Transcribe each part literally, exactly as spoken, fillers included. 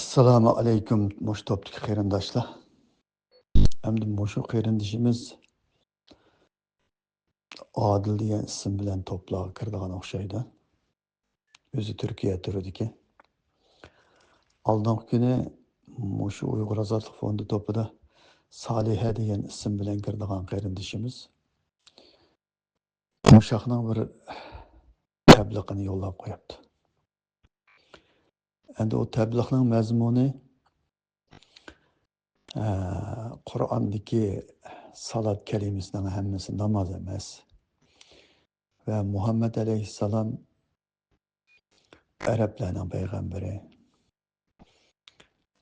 ئەسسالامۇ ئەلەيكۇم، مۇشۇ توپتىكى قېرىنداشلار. ئەمدى مۇشۇ قېرىندىشىمىز ئادىل دېگەن ئىسىم بىلەن توپلارغا كىرىدىغان ئوخشايدۇ. ئۆزى تۈركىيە تۇرىدىكەن. ئالدىنقى كۈنى مۇشۇ ئۇيغۇر ئازادلىق فوندى توپىدا سالىھە دېگەن ئىسىم بىلەن كىرىدىغان قېرىندىشىمىز مۇشاقنىڭ بىر تەبلىغىنى يوللاپ قويۇپتۇ. ئەمدى ئۇ تەبلىغنىڭ مەزمۇنى، ئە، قۇرئاندىكى سالات كەلىمىسىنىڭ ھەممىسى ناماز ئەمەس. ۋە مۇھەممەد ئەلەيھىسسالام ئەرەبلەرنىڭ پەيغەمبىرى.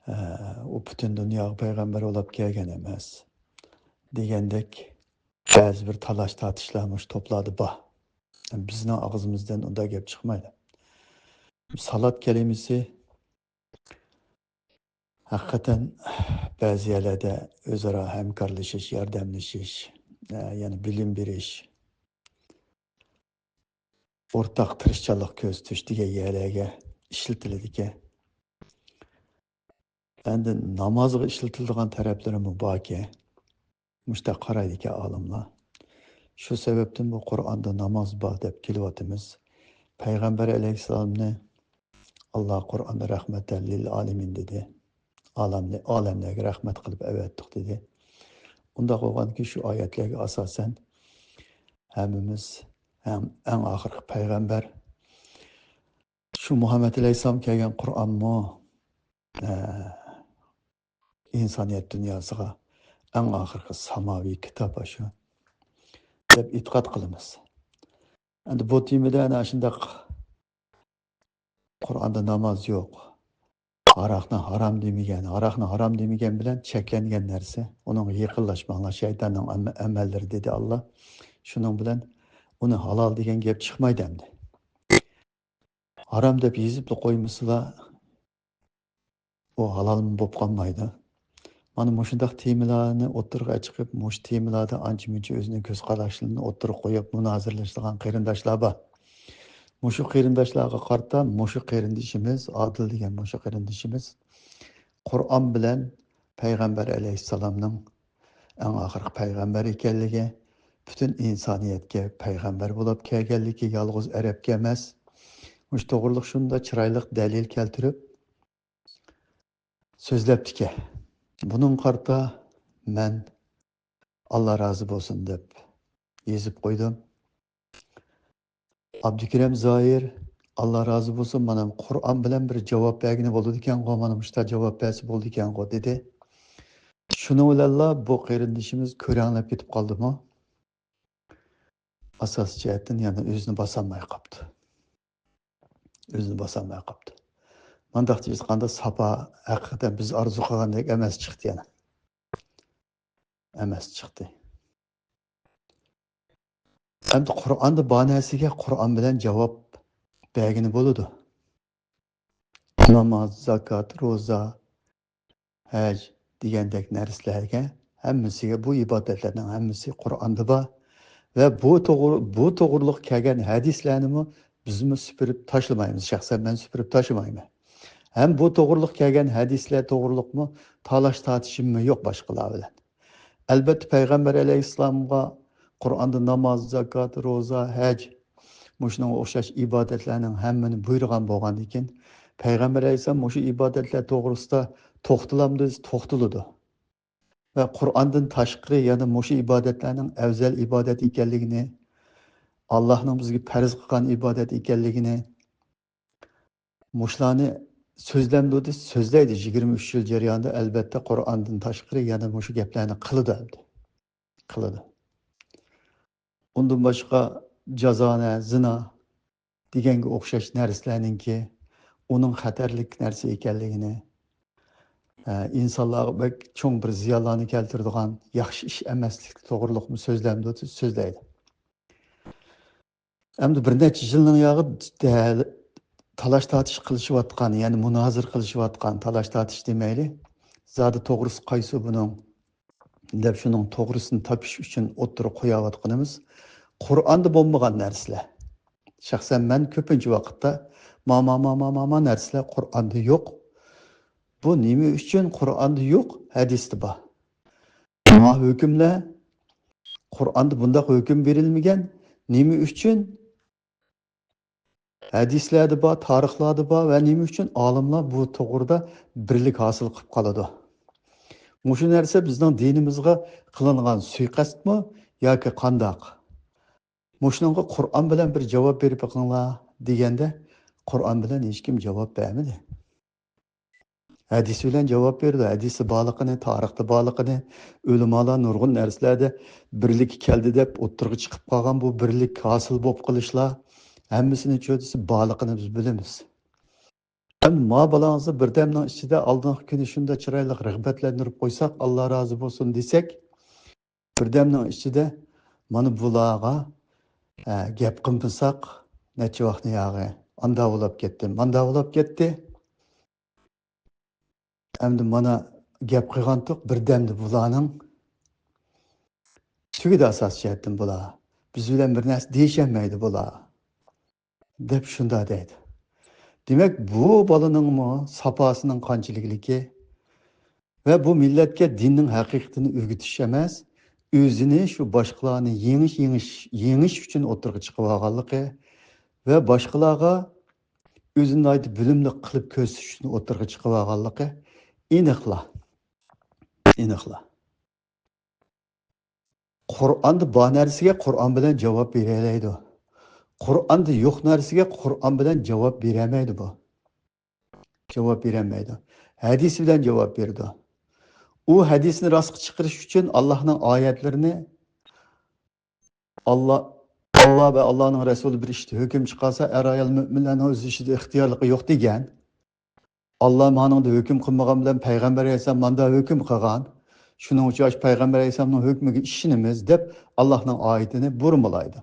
ئە، ئۇ پۈتۈن دۇنياغا پەيغەمبەر بولۇپ كەلگەن ئەمەس. دېگەندەك بەزى بىر تالاش تارتىشلار مۇشۇ توپلاردا بار. بىزنىڭ ئاغزىمىزدىن ئۇنداق گەپ چىقمايدۇ. سالات كەلىمىسى ھەقىقەتەن بەزى يەرلەردە ئۆزئارا ھەمكارلىشىش، ياردەملىشىش، ئە، يەنى بىلىم بېرىش، ئورتاق تىرىشچانلىق كۆرسىتىش دېگەن يەرلەرگە ئىشلىتىلىدىكەن. ئەمدى نامازغا ئىشلىتىلىدىغان تەرەپلىرىمۇ باركەن. مۇشۇنداق قارايدىكەن ئالىملار. شۇ سەۋەبتىن بۇ قۇرئاندا ناماز بار دەپ كېلىۋاتىمىز. پەيغەمبەر ئەلەيھىسسالامنى ئاللا قۇرئاندا رەھمەتەن لىل ئالىمىن دېدى. ئالەملە-، ئالەملەرگە رەھمەت قىلىپ ئەۋەتتۇق دېدى. ئۇنداق بولغاندىكىن شۇ ئايەتلەرگە ئاساسەن ھەممىمىز ھەم ئەڭ ئاخىرقى پەيغەمبەر شۇ مۇھەممەد ئەلەيھىسسالام كەلگەن قۇرئانمۇ، ئە، ئىنسانىيەت دۇنياسىغا ئەڭ ئاخىرقى ساماۋىي كىتاب شۇ دەپ ئېتىقاد قىلىمىز. ئەمدى بۇ تېمىدا ئەنە شۇنداق قۇرئاندا ناماز يوق، ھاراقنى ھارام دېمىگەن، ھاراقنى ھارام دېمىگەن بىلەن چەكلەنگەن نەرسە، ئۇنىڭغا يېقىنلاشماڭلار، شەيتاننىڭ ئەمە-، ئەمەللىرى دېدى ئاللا. شۇنىڭ بىلەن ئۇنى ھالال دېگەن گەپ چىقمايدۇ ئەمدى. ھارام دەپ يېزىپلا قويمىسىلا، ئۇ ھالالمۇ بولۇپ قالمايدۇ. مانا مۇشۇنداق تېمىلارنى ئوتتۇرىغا چىقىپ، مۇشۇ تېمىلاردا ئانچە-مۇنچە ئۆزىنىڭ كۆز قاراشلىرىنى ئوتتۇرىغا قويۇپ، مۇنازىرىلىشىدىغان قېرىنداشلار بار. مۇشۇ قېرىنداشلارغا قارىتا مۇشۇ قېرىندىشىمىز، ئادىل دېگەن مۇشۇ قېرىندىشىمىز قۇرئان بىلەن پەيغەمبەر ئەلەيھىسسالامنىڭ ئەڭ ئاخىرقى پەيغەمبەر ئىكەنلىكى، پۈتۈن ئىنسانىيەتكە پەيغەمبەر بولۇپ كەلگەنلىكى، يالغۇز ئەرەبكە ئەمەس، مۇشۇ توغرىلىق شۇنداق چىرايلىق دەلىل كەلتۈرۈپ سۆزلەپتىكەن. بۇنىڭغا قارىتا مەن «ئاللا رازى بولسۇن» دەپ يېزىپ قويدۇم. ئابدۇكېرىم زاھىر، «ئاللا رازى بولسۇن، مانا قۇرئان بىلەن بىر جاۋاب بەرگىنى بولىدىكەنغۇ، مانا مۇشۇنداق جاۋاب بەرسە بولىدىكەنغۇ» دېدى. شۇنىڭ بىلەنلا بۇ قېرىندىشىمىز كۆرەڭلەپ كېتىپ قالدىمۇ، ئاساسىي جەھەتتىن يەنە ئۆزىنى باسالماي قاپتۇ. ئۆزىنى باسالماي قاپتۇ. مانداقچە ئېيتقاندا، ساپا ھەقىقەتەن بىز ئارزۇ قىلغاندەك ئەمەس چىقتى يەنە. ئەمەس چىقتى. ئەمدى قۇرئاندا بار نەرسىگە قۇرئان بىلەن جاۋاب بەرگىلى بولىدۇ. ناماز، زاكات، روزا، ھەج دېگەندەك نەرسىلەرگە ھەممىسىگە، بۇ ئىبادەتلەرنىڭ ھەممىسى قۇرئاندا بار. ۋە بۇ توغرا-، بۇ توغرىلىق كەلگەن ھەدىسلەرنىمۇ بىزمۇ سۈپۈرۈپ تاشلىمايمىز. شەخسەن مەن سۈپۈرۈپ تاشلىمايمەن. ھەم بۇ توغرىلىق كەلگەن ھەدىسلەر توغرىلىقمۇ تالاش تارتىشىممۇ يوق باشقىلار بىلەن. ئەلبەتتە، پەيغەمبەر ئەلەيھىسسالامغا قۇرئاندا ناماز، زاكات، روزا، ھەج، مۇشۇنىڭغا ئوخشاش ئىبادەتلەرنىڭ ھەممىنى بۇيرۇغان بولغاندىكىن، پەيغەمبەر ئەلەيھىسسالام مۇشۇ ئىبادەتلەر توغرىسىدا توختىلامدۇ دېسە، توختىلىدۇ. ۋە قۇرئاندىن تاشقىرى يەنە مۇشۇ ئىبادەتلەرنىڭ ئەۋزەل ئىبادەت ئىكەنلىكىنى، ئاللاھنىڭ بىزگە پەرز قىلغان ئىبادەت ئىكەنلىكىنى، مۇشۇلارنى سۆزلەمدۇ دېسە، سۆزلەيدۇ. يىگىرمە ئۈچ يىل جەريانىدا، ئەلبەتتە، قۇرئاندىن تاشقىرى يەنە مۇشۇ گەپلەرنى قىلىدۇ ئەمدى. قىلىدۇ. ئۇندىن باشقا جازانە، زىنا دېگەنگە ئوخشاش نەرسىلەرنىڭكى ئۇنىڭ خەتەرلىك نەرسە ئىكەنلىكىنى، ئە، ئىنسانلارغا بەك چوڭ بىر زىيانلارنى كەلتۈرىدىغان ياخشى ئىش ئەمەسلىك توغرۇلۇقمۇ سۆزلەمدۇ دېسە، سۆزلەيدۇ. ئەمدى بىر نەچچە يىلنىڭ ياغى دە-، تالاش تارتىش قىلىشىۋاتقان، يەنى مۇنازىرە قىلىشىۋاتقان، تالاش تارتىش دېمەيلى، زادى توغرىسى قايسى بۇنىڭ دەپ شۇنىڭ توغرىسىنى تاپىش ئۈچۈن ئوتتۇرىغا قويۇۋاتقىنىمىز قۇرئاندا بولمىغان نەرسىلەر. شەخسەن مەن كۆپىنچە ۋاقىتتا ما، ما، ما، ما، ما، ما نەرسىلەر قۇرئاندا يوق. بۇ نېمە ئۈچۈن قۇرئاندا يوق، ھەدىستە بار؟ مانا ھۆكۈملەر، قۇرئاندا بۇنداق ھۆكۈم بېرىلمىگەن، نېمە ئۈچۈن ھەدىسلەردە بار، تارىخلاردا بار ۋە نېمە ئۈچۈن ئالىملار بۇ توغرىدا بىرلىك ھاسىل قىلىپ قالىدۇ؟ مۇشۇ نەرسە بىزنىڭ دىنىمىزغا قىلىنغان سۇيىقەستمۇ ياكى قانداق؟ مۇشۇنىڭغا قۇرئان بىلەن بىر جاۋاب بېرىپ بېقىڭلار دېگەندە، قۇرئان بىلەن ھېچكىم جاۋاب بەرمىدى. ھەدىس بىلەن جاۋاب بېرىدۇ. ھەدىستە بارلىقىنى، تارىختا بارلىقىنى، ئۆلىمالار نۇرغۇن نەرسىلەردە بىرلىككە كەلدى دەپ ئوتتۇرىغا چىقىپ قالغان بۇ بىرلىك ھاسىل بولۇپ قېلىشلار، ھەممىسىنى چۆتىسى بارلىقىنى بىز بىلىمىز. ئەمدى ما بالاڭىزنى بىردەمنىڭ ئىچىدە ئالدىنقى كۈنى شۇنداق چىرايلىق رىغبەتلەندۈرۈپ قويساق، ئاللا رازى بولسۇن دېسەك، بىردەمنىڭ ئىچىدە مانا بۇلارغا، ئە، گەپ قىلمىساق، نەچچە ۋاقىتنى ياغى ئاندا بولاپ كەتتى، ماندا بولاپ كەتتى. ئەمدى مانا گەپ قىلغانتۇق، بىردەمدە بۇلارنىڭ تۈگىدى ئاساسىي جەھەتتىن بۇلار. بىز بىلەن بىر نەرسە دېيىشەلمەيدۇ بۇلار، دەپ شۇنداق دەيدۇ. دېمەك، بۇ بالىنىڭمۇ ساپاسىنىڭ قانچىلىكلىكى ۋە بۇ مىللەتكە دىننىڭ ھەقىقىتىنى ئۆگىتىش ئەمەس، ئۆزىنى شۇ باشقىلارنى يېڭىش، يېڭىش، يېڭىش ئۈچۈن ئوتتۇرىغا چىقىۋالغانلىقى ۋە باشقىلارغا ئۆزىنى ناھايىتى بىلىملىك قىلىپ كۆرسىتىش ئۈچۈن ئوتتۇرىغا چىقىۋالغانلىقى ئېنىقلا، ئېنىقلا. قۇرئاندا بار نەرسىگە قۇرئان بىلەن جاۋاب بېرەلەيدۇ. قۇرئاندا يوق نەرسىگە قۇرئان بىلەن جاۋاب بېرەلمەيدۇ بۇ. جاۋاب بېرەلمەيدۇ. ھەدىس بىلەن جاۋاب بېرىدۇ. ئۇ ھەدىسنى راستقا چىقىرىش ئۈچۈن ئاللاھنىڭ ئايەتلىرىنى، ئاللا، ئاللا ۋە ئاللانىڭ رەسۇلى بىر ئىشتا ھۆكۈم چىقارسا، ئەر-ئايال مۆمىنلەرنىڭ ئۆز ئىچىدە ئىختىيارلىقى يوق دېگەن. ئاللا مانىڭدا ھۆكۈم قىلمىغان بىلەن پەيغەمبەر ئەلەيھىسسالام ماندا ھۆكۈم قىلغان. شۇنىڭ ئۈچۈن ئاشۇ پەيغەمبەر ئەلەيھىسسالامنىڭ ھۆكمىگە ئىشىنىمىز دەپ ئاللاھنىڭ ئايىتىنى بۇرمىلايدۇ.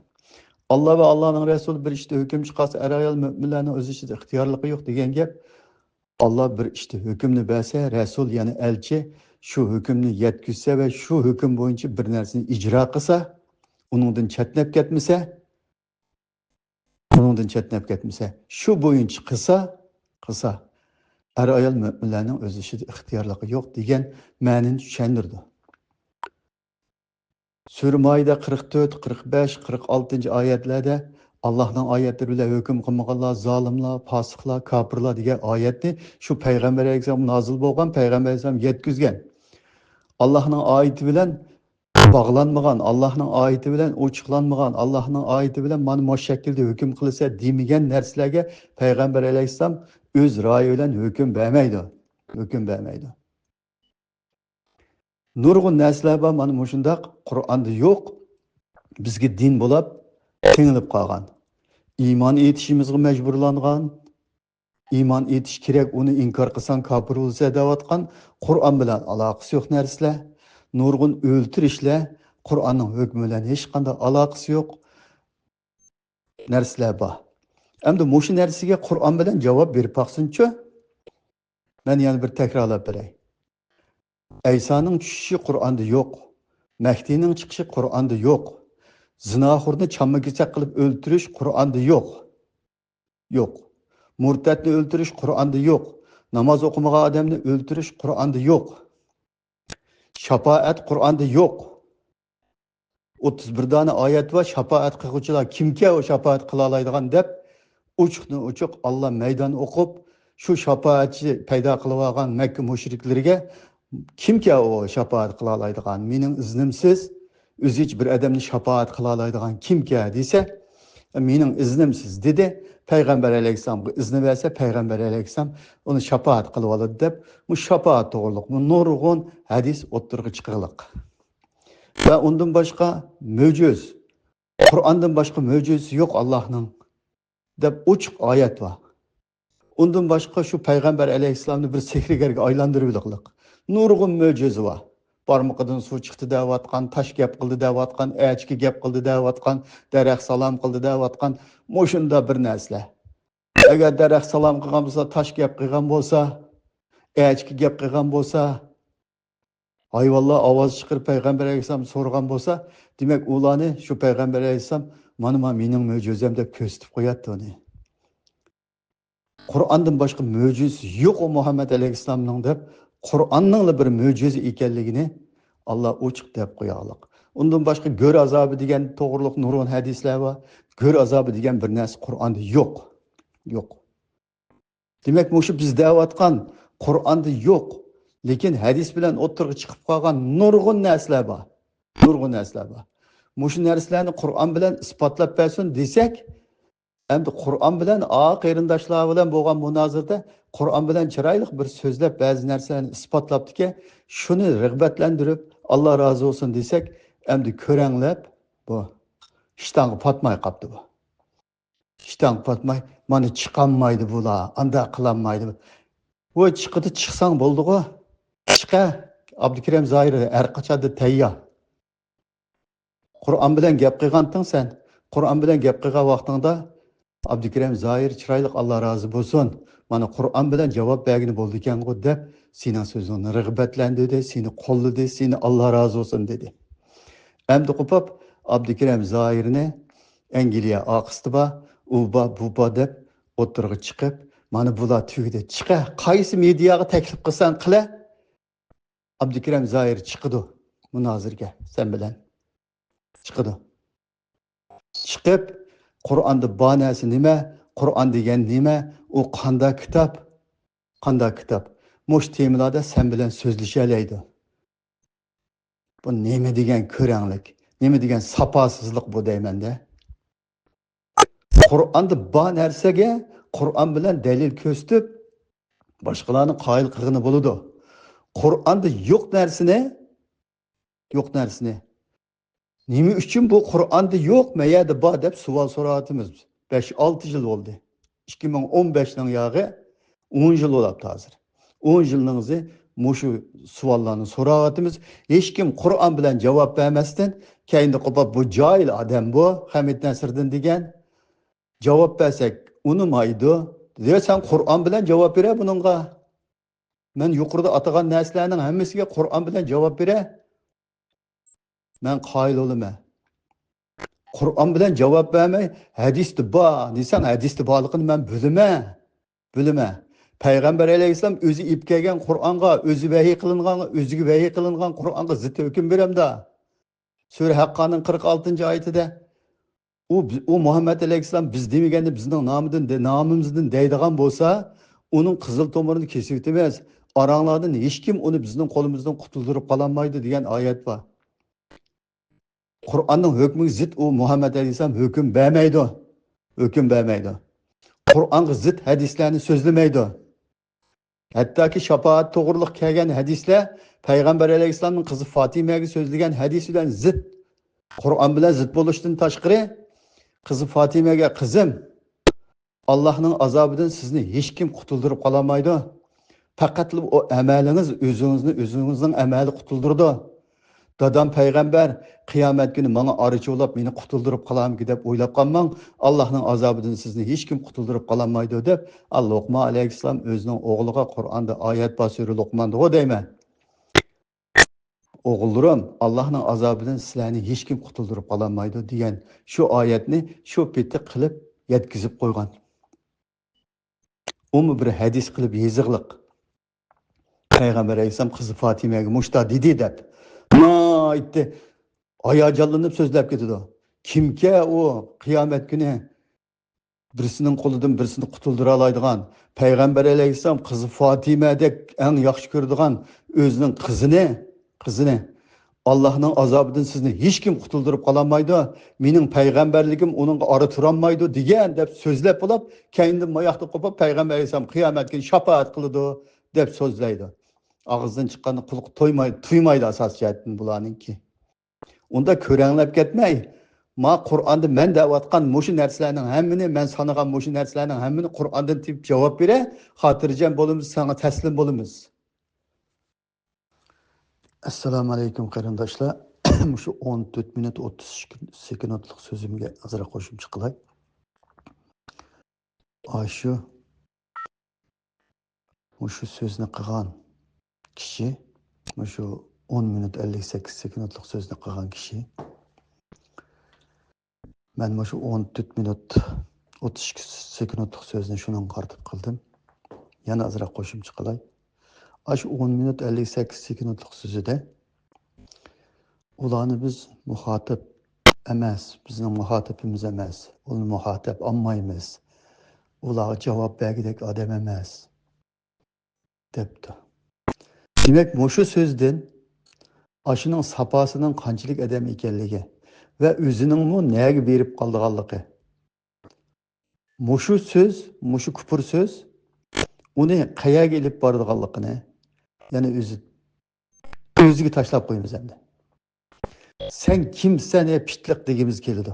ئاللا ۋە ئاللانىڭ رەسۇلى بىر ئىشتا ھۆكۈم چىقارسا، ئەر-ئايال مۆمىنلەرنىڭ ئۆز ئىچىدە ئىختىيارلىقى يوق دېگەن گەپ. ئاللا بىر ئىشتا ھۆكۈمنى بەرسە، رەسۇل، يەنى ئەلچى شۇ ھۆكۈمنى يەتكۈزسە ۋە شۇ ھۆكۈم بويىچە بىر نەرسىنى ئىجرا قىلسا، ئۇنىڭدىن چەتنەپ كەتمىسە، ئۇنىڭدىن چەتنەپ كەتمىسە، شۇ بويىچە قىلسا، قىلسا، ئەر-ئايال مۆمىنلەرنىڭ ئۆز ئىچىدە ئىختىيارلىقى يوق دېگەن مەنىنى چۈشەندۈرىدۇ. سۈرە مائىدە قىرىق تۆت، قىرىق بەش، قىرىق ئالتىنچى ئايەتلەردە ئاللاھنىڭ ئايەتلىرى بىلەن ھۆكۈم قىلمىغانلار زالىملار، پاسىقلار، كاپىرلار دېگەن ئايەتنى شۇ پەيغەمبەر ئەلەيھىسسالام نازىل بولغان، پەيغەمبەر ئەلەيھىسسالام يەتكۈزگەن. ئاللاھنىڭ ئايىتى بىلەن باغلانمىغان، ئاللاھنىڭ ئايىتى بىلەن ئوچۇقلانمىغان، ئاللاھنىڭ ئايىتى بىلەن مانا مۇشۇ شەكىلدە ھۆكۈم قىلىسەن دېمىگەن نەرسىلەرگە پەيغەمبەر ئەلەيھىسسالام ئۆز رايى بىلەن ھۆكۈم بەرمەيدۇ. ھۆكۈم بەرمەيدۇ. نۇرغۇن نەرسىلەر بار، مانا مۇشۇنداق قۇرئاندا يوق، بىزگە دىن بولاپ تېڭىلىپ قالغان. ئىمان ئېيتىشىمىزغا مەجبۇرلانغان، ئىمان ئېيتىش كېرەك، ئۇنى ئىنكار قىلساڭ كاپىر بولىسەن دەۋاتقان، قۇرئان بىلەن ئالاقىسى يوق نەرسىلەر، نۇرغۇن ئۆلتۈرۈشلەر قۇرئاننىڭ ھۆكمى بىلەن ھېچقانداق ئالاقىسى يوق نەرسىلەر بار. ئەمدى مۇشۇ نەرسىگە قۇرئان بىلەن جاۋاب بېرىپ باقسۇنچۇ؟ مەن يەنە بىر تەكرارلاپ بېرەي. ئەيسانىڭ چۈشۈشى قۇرئاندا يوق. مەھدىنىڭ چىقىشى قۇرئاندا يوق. زىناخورنى چامما كېسەك قىلىپ ئۆلتۈرۈش قۇرئاندا يوق. يوق. مۇرتەتنى ئۆلتۈرۈش قۇرئاندا يوق. ناماز ئوقۇمىغان ئادەمنى ئۆلتۈرۈش قۇرئاندا يوق. شاپائەت قۇرئاندا يوق. ئوتتۇز بىر دانە ئايەت بار، شاپائەت قىلغۇچىلار كىمكەن ئۇ شاپائەت قىلالايدىغان دەپ، ئوچۇقتىن ئوچۇق ئاللا مەيدان ئوقۇپ، شۇ شاپائەتچى پەيدا قىلىۋالغان مەككە مۇشرىكلىرىگە، كىمكەن ئۇ شاپائەت قىلالايدىغان؟ مېنىڭ ئىزنىمسىز ئۆزگىچە بىر ئادەمنى شاپائەت قىلالايدىغان كىمكەن دېسە، مېنىڭ ئىزنىمسىز دېدى. پەيغەمبەر ئەلەيھىسسالامغا ئىزنى بەرسە، پەيغەمبەر ئەلەيھىسسالام ئۇنى شاپائەت قىلىۋالىدۇ دەپ، مۇشۇ شاپائەت توغرىلىق نۇرغۇن ھەدىس ئوتتۇرىغا چىقىرلىق. ۋە ئۇندىن باشقا مۆجىز، قۇرئاندىن باشقا مۆجىزىسى يوق ئاللاھنىڭ، دەپ ئوچۇق ئايەت بار. ئۇندىن باشقا شۇ پەيغەمبەر ئەلەيھىسسالامنى بىر سېھىرگەرگە ئايلاندۇرۇۋېلىقلىق نۇرغۇن مۆجىزە بار. بارمىقىدىن سۇ چىقتى دەۋاتقان، تاش گەپ قىلدى دەۋاتقان، ئەچكە گەپ قىلدى دەۋاتقان، دەرەخ سالام قىلدى دەۋاتقان، مۇشۇنداق بىر نەرسىلەر. ئەگەر دەرەخ سالام قىلغان بولسا، تاش گەپ قىلغان بولسا، ئەچكە گەپ قىلغان بولسا، ھايۋانلار ئاۋاز چىقىرىپ پەيغەمبەر ئەلەيھىسسالام سورىغان بولسا، دېمەك، ئۇلارنى شۇ پەيغەمبەر ئەلەيھىسسالام مانا، مانا مېنىڭ مۆجىزەم دەپ كۆرسىتىپ قوياتتى ئۇنى. قۇرئاندىن باشقا مۆجىزىسى يوق ئۇ مۇھەممەد ئەلەيھىسسالامنىڭ دەپ، قۇرئاننىڭلا بىر مۆجىزە ئىكەنلىكىنى ئاللا ئوچۇق دەپ قويارلىق. ئۇندىن باشقا گۆر ئازابى دېگەن توغرۇلۇق نۇرغۇن ھەدىسلەر بار. گۆر ئازابى دېگەن بىر نەرسە قۇرئاندا يوق. يوق. دېمەك، مۇشۇ بىز دەۋاتقان قۇرئاندا يوق، لېكىن ھەدىس بىلەن ئوتتۇرىغا چىقىپ قالغان نۇرغۇن نەرسىلەر بار. نۇرغۇن نەرسىلەر بار. مۇشۇ نەرسىلەرنى قۇرئان بىلەن ئىسپاتلاپ بەرسۇن دېسەك، ئەمدى قۇرئان بىلەن، ئا، قېرىنداشلار بىلەن بولغان مۇنازىرىدە قۇرئان بىلەن چىرايلىق بىر سۆزلەپ، بەزى نەرسىلەرنى ئىسپاتلاپتىكەن، شۇنى رىغبەتلەندۈرۈپ، ئاللا رازى بولسۇن دېسەك، ئەمدى كۆرەڭلەپ، بۇ ئىشتانغا پاتماي قاپتۇ بۇ. ئىشتانغا پاتماي، مانا چىقالمايدۇ بۇلار، ئانداق قىلالمايدۇ. ۋوي، چىقىدۇ، چىقساڭ بولدىغۇ. چىقە، ئابدۇكېرىم زاھىر ھەر قاچاندا تەييار. قۇرئان بىلەن گەپ قىلغانتىڭ سەن. قۇرئان بىلەن گەپ قىلغان ۋاقتىڭدا، ئابدۇكېرىم زاھىر چىرايلىق، ئاللا رازى بولسۇن، مانا قۇرئان بىلەن جاۋاب بەرگىلى بولىدىكەنغۇ دەپ، سېنىڭ سۆزۈڭنى رىغبەتلەندۈردى، سېنى قوللىدى، سېنى ئاللا رازى بولسۇن دېدى. ئەمدى قوپۇپ، ئابدۇكېرىم زاھىرنى ئەنگلىيە ئاقىستى بار، ئۇ بار، بۇ بار دەپ ئوتتۇرىغا چىقىپ، مانا بۇلار تۈگىدى. چىقە، قايسى مېدىياغا تەكلىپ قىلساڭ قىلە، ئابدۇكېرىم زاھىر چىقىدۇ مۇنازىرىگە سەن بىلەن. چىقىدۇ. چىقىپ، قۇرئاندا بار نەرسە نېمە؟ قۇرئان دېگەن نېمە؟ ئۇ قانداق كىتاب؟ قانداق كىتاب؟ مۇشۇ تېمىلاردا سەن بىلەن سۆزلىشەلەيدۇ. بۇ نېمە دېگەن كۆرەڭلىك، نېمە دېگەن ساپاسىزلىق بۇ دەيمەن-دە. قۇرئاندا بار نەرسىگە قۇرئان بىلەن دەلىل كۆرسىتىپ، باشقىلارنى قايىل قىلغىنى بولىدۇ. قۇرئاندا يوق نەرسىنى، يوق نەرسىنى، نېمە ئۈچۈن بۇ قۇرئاندا يوق، مەيەردە بار دەپ سوئال سوراۋاتىمىز. بەش، ئالتە يىل بولدى. ئىككى مىڭ ئون بەشنىڭ ياغى ئون يىل بولاپتۇ ھازىر. ئون يىلنىڭ ئىزى مۇشۇ سوئاللارنى سوراۋاتىمىز. ھېچكىم قۇرئان بىلەن جاۋاب بەرمەستىن، كەينىدە قوپۇپ، بۇ جاھىل ئادەم بۇ، خەمىت نەسىردىن دېگەن. جاۋاب بەرسەك ئۇنىمايدۇ. دېدى، سەن قۇرئان بىلەن جاۋاب بېرە بۇنىڭغا. مەن يۇقىرىدا ئاتىغان نەرسىلەرنىڭ ھەممىسىگە قۇرئان بىلەن جاۋاب بېرە. مەن قايىل بولىمەن. قۇرئان بىلەن جاۋاب بەرمەي، ھەدىستە بار دېسەڭ، ھەدىستە بارلىقىنى مەن بىلىمەن. بىلىمەن. پەيغەمبەر ئەلەيھىسسالام ئۆزى ئېلىپ كەلگەن قۇرئانغا، ئۆزى ۋەھىي قىلىنغان، ئۆزىگە ۋەھىي قىلىنغان قۇرئانغا زىت ھۆكۈم بېرەمدا؟ سۈرە ھەققانىڭ قىرىق ئالتىنچى ئايىتىدە، ئۇ، ئۇ مۇھەممەد ئەلەيھىسسالام بىز دېمىگەندە بىزنىڭ نامىدىن، نامىمىزدىن دەيدىغان بولسا، ئۇنىڭ قىزىل تومۇرىنى كېسىۋېتىمىز. ئاراڭلاردىن ھېچكىم ئۇنى بىزنىڭ قولىمىزدىن قۇتۇلدۇرۇپ قالالمايدۇ دېگەن ئايەت بار. قۇرئاننىڭ ھۆكمىگە زىت ئۇ مۇھەممەد ئەلەيھىسسالام ھۆكۈم بەرمەيدۇ. ھۆكۈم بەرمەيدۇ. قۇرئانغا زىت ھەدىسلەرنى سۆزلىمەيدۇ. ھەتتاكى شاپائەت توغرۇلۇق كەلگەن ھەدىسلەر پەيغەمبەر ئەلەيھىسسالامنىڭ قىزى فاتىمەگە سۆزلىگەن ھەدىس بىلەن زىت. قۇرئان بىلەن زىت بولۇشتىن تاشقىرى، قىزى فاتىمەگە، قىزىم، ئاللاھنىڭ ئازابىدىن سىزنى ھېچكىم قۇتۇلدۇرۇپ قالالمايدۇ. پەقەتلا ئۇ ئەمەلىڭىز، ئۆزىڭىزنى، ئۆزىڭىزنىڭ ئەمەلى قۇتۇلدۇرىدۇ. دادام پەيغەمبەر، قىيامەت كۈنى ماڭا ئارىچى بولاپ، مېنى قۇتۇلدۇرۇپ قالارمىكىن دەپ ئويلاپ قالماڭ. ئاللاھنىڭ ئازابىدىن سىزنى ھېچكىم قۇتۇلدۇرۇپ قالالمايدۇ دەپ، ئا، لوقمان ئەلەيھىسسالام ئۆزىنىڭ ئوغلىغا قۇرئاندا ئايەت بار، سۈرە لوقماندىغۇ دەيمەن. ئوغۇللىرىم، ئاللاھنىڭ ئازابىدىن سىلەرنى ھېچكىم قۇتۇلدۇرۇپ قالالمايدۇ دېگەن شۇ ئايەتنى شۇ پېتى قىلىپ يەتكۈزۈپ قويغان. ئۇمۇ بىر ھەدىس قىلىپ يېزىقلىق. پەيغەمبەر ئەلەيھىسسالام قىزى فاتىمەگە مۇشتا دېدى دەپ، ناھايىتى ھاياجانلىنىپ سۆزلەپ كېتىدۇ. كىمكى ئۇ قىيامەت كۈنى بىرسىنىڭ قولىدىن بىرسىنى قۇتۇلدۇرالايدىغان، پەيغەمبەر ئەلەيھىسسالام قىزى فاتىمەدەك ئەڭ ياخشى كۆرىدىغان ئۆزىنىڭ قىزىنى، قىزىنى، «ئاللاھنىڭ ئازابىدىن سىزنى ھېچكىم قۇتۇلدۇرۇپ قالالمايدۇ، مېنىڭ پەيغەمبەرلىكىم ئۇنىڭغا ئارا تۇرالمايدۇ» دېگەن دەپ سۆزلەپ بولۇپ، كەينىدىن ماياقتا قوپۇپ، پەيغەمبەر ئەلەيھىسسالام قىيامەت كۈنى شاپائەت قىلىدۇ دەپ سۆزلەيدۇ. ئاغزىدىن چىققاننى قۇلىقى تويماي-، تۇيمايدۇ ئاساسىي جەھەتتىن بۇلارنىڭكى. ئۇندا كۆرەڭلەپ كەتمەي، ما قۇرئاندا مەن دەۋاتقان مۇشۇ نەرسىلەرنىڭ ھەممىنى، مەن سانىغان مۇشۇ نەرسىلەرنىڭ ھەممىنى قۇرئاندىن تېپىپ جاۋاب بېرە، خاتىرجەم بولىمىز، ساڭا تەسلىم بولىمىز. ئەسسالامۇ ئەلەيكۇم قېرىنداشلار. مۇشۇ ئون تۆت مىنۇت ئوتتۇز سېكۇنتلۇق سۆزۈمگە ئازراق قوشۇمچە قىلاي. ئاشۇ، مۇشۇ سۆزنى قىلغان كىشى، مۇشۇ ئون مىنۇت ئەللىك سەككىز سېكۇنتلۇق سۆزنى قىلغان كىشى، مەن مۇشۇ ئون تۆت مىنۇت ئوتتۇز ئىككى سېكۇنتلۇق سۆزنى شۇنىڭغا قارىتىپ قىلدىم. يەنە ئازراق قوشۇمچە قىلاي. ئاشۇ ئون مىنۇت ئەللىك سەككىز سېكۇنتلۇق سۆزىدە ئۇلارنى بىز مۇخاتىپ ئەمەس، بىزنىڭ مۇخاتىپىمىز ئەمەس، ئۇلارنى مۇخاتىپ ئالمايمىز، ئۇلارغا جاۋاب بەرگۈدەك ئادەم ئەمەس، دەپتۇ. دېمەك، مۇشۇ سۆزدىن ئاشۇنىڭ ساپاسىنىڭ قانچىلىك ئادەم ئىكەنلىكى ۋە ئۆزىنىڭمۇ نەگە بېرىپ قالىدىغانلىقى، مۇشۇ سۆز، مۇشۇ كۇپۇر سۆز ئۇنى قەيەرگە ئېلىپ بارىدىغانلىقىنى يەنە ئۆزى، ئۆزىگە تاشلاپ قويىمىز ئەمدى. سەن كىمسەن، ئەي پىتلىق دېگۈمىز كېلىدۇ.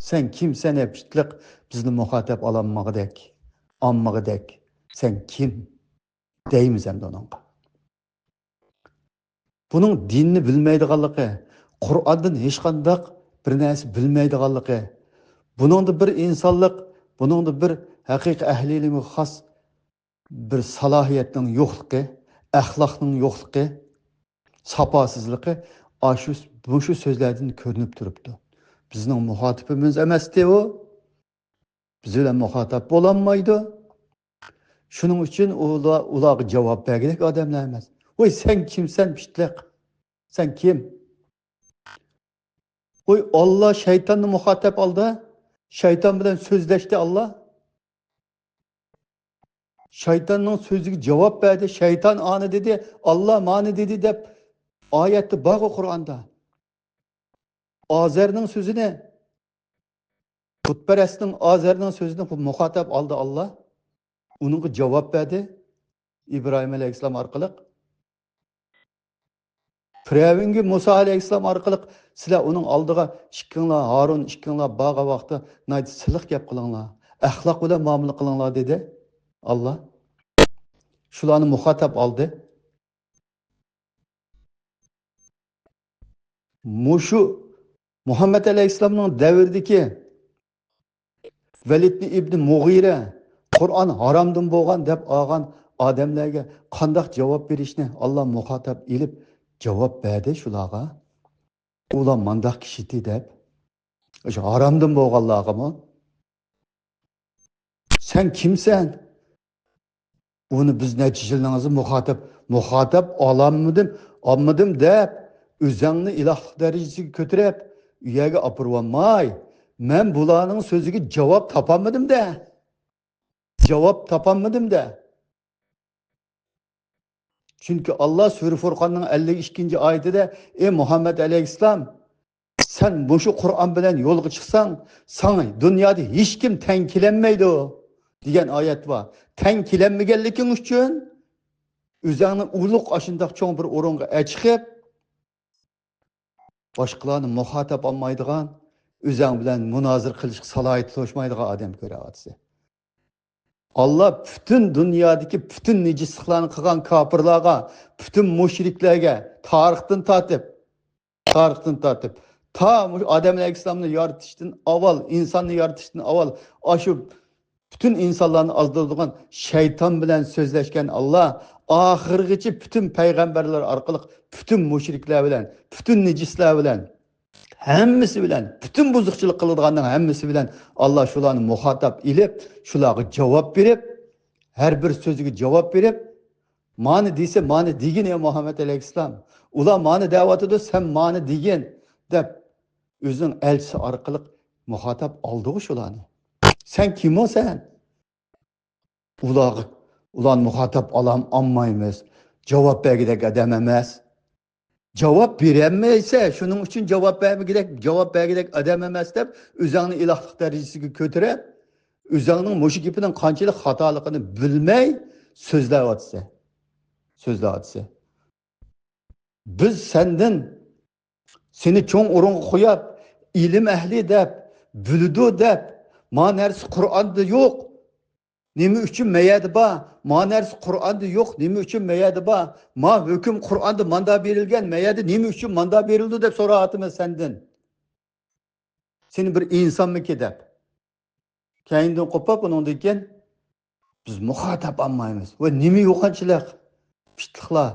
سەن كىمسەن، ئەي پىتلىق، بىزنى مۇخاتەپ ئالالمىغۇدەك، ئالمىغۇدەك. سەن كىم؟ دەيمىز ئەمدى ئۇنىڭغا. بۇنىڭ دىننى بىلمەيدىغانلىقى، قۇرئاندىن ھېچقانداق بىر نەرسە بىلمەيدىغانلىقى، بۇنىڭدا بىر ئىنسانلىق، بۇنىڭدا بىر ھەقىقىي ئەھلى ئىلىمگە خاس بىر سالاھىيەتنىڭ يوقلۇقى، ئەخلاقنىڭ يوقلۇقى، ساپاسىزلىقى ئاشۇ، مۇشۇ سۆزلەردىن كۆرۈنۈپ تۇرۇپتۇ. بىزنىڭ مۇخاتىپىمىز ئەمەستى ئۇ. بىز بىلەن مۇخاتاپ بولالمايدۇ. شۇنىڭ ئۈچۈن ئۇلار، ئۇلارغا جاۋاب بەرگۈدەك ئادەملەر ئەمەس. ۋاي، سەن كىمسەن، پىتلىق؟ سەن كىم؟ ۋاي، ئاللا شەيتاننى مۇخاتاپ ئالدى. شەيتان بىلەن سۆزلەشتى ئاللا. شەيتاننىڭ سۆزىگە جاۋاب بەردى. شەيتان ئانى دېدى، ئاللا مانى دېدى دەپ ئايەتتە بارغۇ قۇرئاندا. ئازەرنىڭ سۆزىنى، بۇتپەرەسنىڭ، ئازەرنىڭ سۆزىنى مۇخاتاپ ئالدى ئاللا. ئۇنىڭغا جاۋاب بەردى ئىبراھىم ئەلەيھىسسالام ئارقىلىق. پىرئەۋنگە مۇسا ئەلەيھىسسالام ئارقىلىق، سىلەر ئۇنىڭ ئالدىغا ئىككىڭلار، ھارۇن ئىككىڭلار بارغان ۋاقىتتا ناھايىتى سىلىق گەپ قىلىڭلار، ئەخلاق بىلەن مۇئامىلە قىلىڭلار، دېدى ئاللا. شۇلارنى مۇخاتاپ ئالدى. مۇشۇ مۇھەممەد ئەلەيھىسسالامنىڭ دەۋرىدىكى ۋەلىدنى ئىبنى مۇغىرە قۇرئان ھارامدىن بولغان دەپ ئالغان ئادەملەرگە قانداق جاۋاب بېرىشنى ئاللا مۇخاتاپ ئېلىپ جاۋاب بەردى شۇلارغا. ئۇلار مانداق كىشىدى دەپ. ئاشۇ ھارامدىن بولغانلارغىمۇ. سەن كىمسەن؟ ئۇنى بىز نەچچە يىلنىڭ ئىزى مۇخاتەپ، مۇخاتەپ ئالالمىدىم، ئالمىدىم دەپ، ئۆزەڭنى ئىلاھلىق دەرىجىسىگە كۆتۈرۈپ، ئۇ يەرگە ئاپىرىۋالماي، مەن بۇلارنىڭ سۆزىگە جاۋاب تاپالمىدىم-دە. جاۋاب تاپالمىدىم-دە. چۈنكى ئاللا سۈرە فۇرقاننىڭ ئەللىك ئىككىنچى ئايىتىدە، ئى مۇھەممەد ئەلەيھىسسالام، سەن مۇشۇ قۇرئان بىلەن يولغا چىقساڭ، ساڭا دۇنيادا ھېچكىم تەڭ كېلەلمەيدۇ، دېگەن ئايەت بار. تەڭ كېلەلمىگەنلىكىڭ ئۈچۈن ئۆزەڭنى ئۇلۇغ ئاشۇنداق چوڭ بىر ئورۇنغا ئەچىقىپ، باشقىلارنى مۇخاتەپ ئالمايدىغان، ئۆزەڭ بىلەن مۇنازىرە قىلىشقا سالاھىيىتى توشمايدىغان ئادەم كۆرۈۋاتىسەن. ئاللا پۈتۈن دۇنيادىكى پۈتۈن نىجىسلىقلارنى قىلغان كاپىرلارغا، پۈتۈن مۇشرىكلارغا تارىختىن تارتىپ، تارىختىن تارتىپ، تا مۇشۇ ئادەم ئەلەيھىسسالامنى يارىتىشتىن ئاۋۋال، ئىنساننى يارىتىشتىن ئاۋۋال، ئاشۇ پۈتۈن ئىنسانلارنى ئازدۇرىدىغان شەيتان بىلەن سۆزلەشكەن ئاللا، ئاخىرغىچە پۈتۈن پەيغەمبەرلەر ئارقىلىق پۈتۈن مۇشرىكلار بىلەن، پۈتۈن نىجىسلار بىلەن، ھەممىسى بىلەن، پۈتۈن بۇزۇقچىلىق قىلىدىغاننىڭ ھەممىسى بىلەن ئاللا شۇلارنى مۇخاتاپ ئېلىپ، شۇلارغا جاۋاب بېرىپ، ھەر بىر سۆزىگە جاۋاب بېرىپ، مانى دېسە، مانى دېگىن، ئەي مۇھەممەد ئەلەيھىسسالام. ئۇلار مانى دەۋاتىدۇ، سەن مانى دېگىن، دەپ ئۆزىنىڭ ئەلچىسى ئارقىلىق مۇخاتاپ ئالدىغۇ شۇلارنى. سەن كىمۇ سەن؟ ئۇلارغا، ئۇلارنى مۇخاتاپ ئالام، ئالمايمىز. جاۋاب بەرگۈدەك ئادەم ئەمەس. جاۋاب بېرەلمەيسە، شۇنىڭ ئۈچۈن جاۋاب بەرمىگۈدەك، جاۋاب بەرگۈدەك ئادەم ئەمەس دەپ، ئۆزەڭنى ئىلاھلىق دەرىجىسىگە كۆتۈرۈپ، ئۆزەڭنىڭ مۇشۇ گېپىنىڭ قانچىلىك خاتالىقىنى بىلمەي سۆزلەۋاتىسەن. سۆزلەۋاتىسەن. بىز سەندىن، سېنى چوڭ ئورۇنغا قويۇپ، ئىلىم ئەھلى دەپ، بىلىدۇ دەپ، ما نەرسە قۇرئاندا يوق، نېمە ئۈچۈن مەيەردە بار؟ ما نەرسە قۇرئاندا يوق، نېمە ئۈچۈن مەيەردە بار؟ ما ھۆكۈم قۇرئاندا ماندا بېرىلگەن، مەيەردە نېمە ئۈچۈن ماندا بېرىلىدۇ دەپ سوراۋاتىمەن سەندىن. سېنى بىر ئىنسانمىكى دەپ. كەينىدىن قوپۇپ، ئۇنىڭدىن كېيىن بىز مۇخاتاپ ئالمايمىز. ۋە نېمە يوغانچىلىق؟ پىتلىقلار.